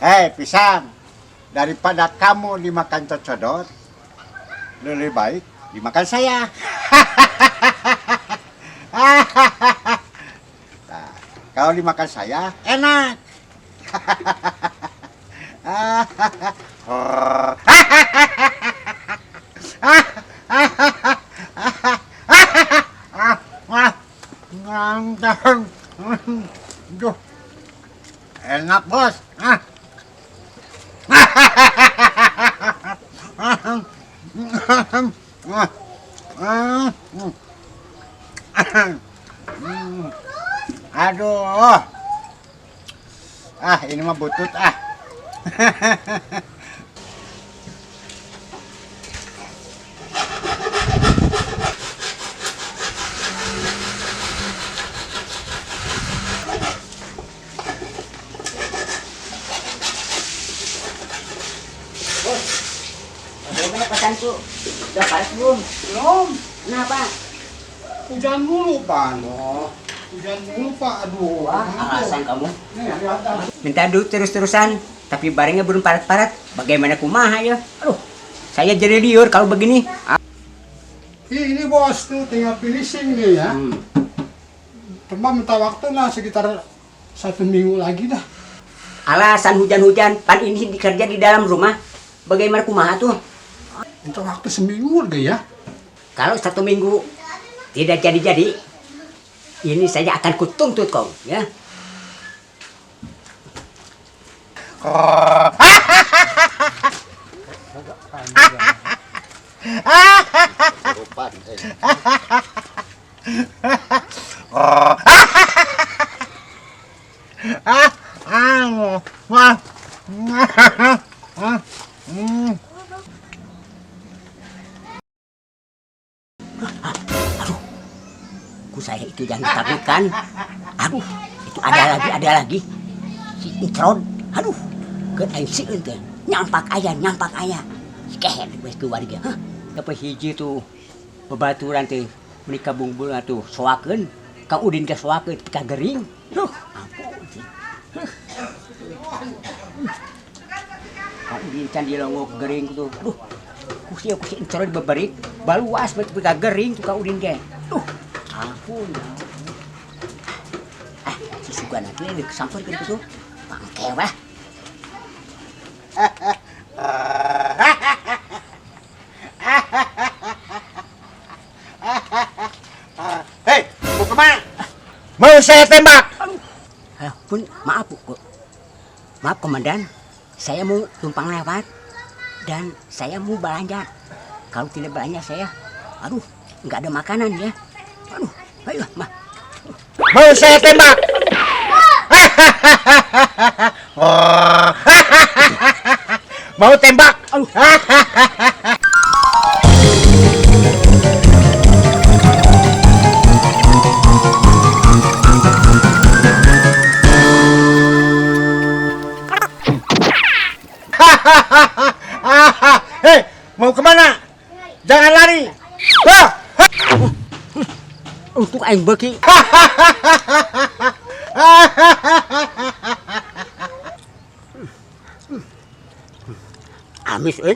Hei, pisang. Daripada kamu dimakan cocodot, lebih baik dimakan saya. Nah, kalau dimakan saya enak. Duh. Enak, Bos. Ah. Aduh. Ah, ini mah butut ah. Bos, bagaimana pesanku? Udah panas belum? Belum. Kenapa? Hujan mulu, Pan. Oh, Hujan mulu, Pak. Aduh. wah, alasan kamu. Nih, lihat ah. Minta duit terus-terusan, tapi barangnya belum parat-parat. Bagaimana kumaha ya? Aduh, saya jadi liur kalau begini. Ah. Ini bos tuh tinggal finishing nih ya. Cuma minta waktu lah sekitar 1 minggu lagi dah. Alasan hujan-hujan, pan ini dikerja di dalam rumah. Bagaimana kumaha tuh? Minta waktu seminggu lagi ya. Kalau 1 minggu tidak jadi-jadi, ini saya akan kutuntut kau, ya. Kesurupan, eh. Ah, ah, wah. Ah, hmm. Aduh, ku saya itu jangan ditakutkan. Aduh, itu ada lagi, ada lagi. Si Intron, aduh, ke aing sieun teh. Nyampak aya, nyampak aya. Si kehed we keluarga. Hah, dapat hiji tuh bebaturan teh menikah bungbul atuh soakeun. Kang Udin teh soakeun ka gering. Duh, ampun sih. Huh. Kang Udin can dilongok gering tuh. Aduh, ku si ku si Intron beberik baluas bet ka gering tuh Kang Udin teh. Duh, ampun. Ah, si Sugan nanti disampeurkeun kitu. Bangke weh. Hei, mau kemana? Mau saya tembak? Ah, pun maaf Bu. Maaf komandan, saya mau tumpang lewat dan saya mau belanja. Kalau tidak belanja saya, aduh, nggak ada makanan ya. Aduh, ayo mah. Mau saya tembak? Mau tembak? Aduh. Hei, mau kemana? Jangan lari. Wah! Untuk aing beuki. Amis euy.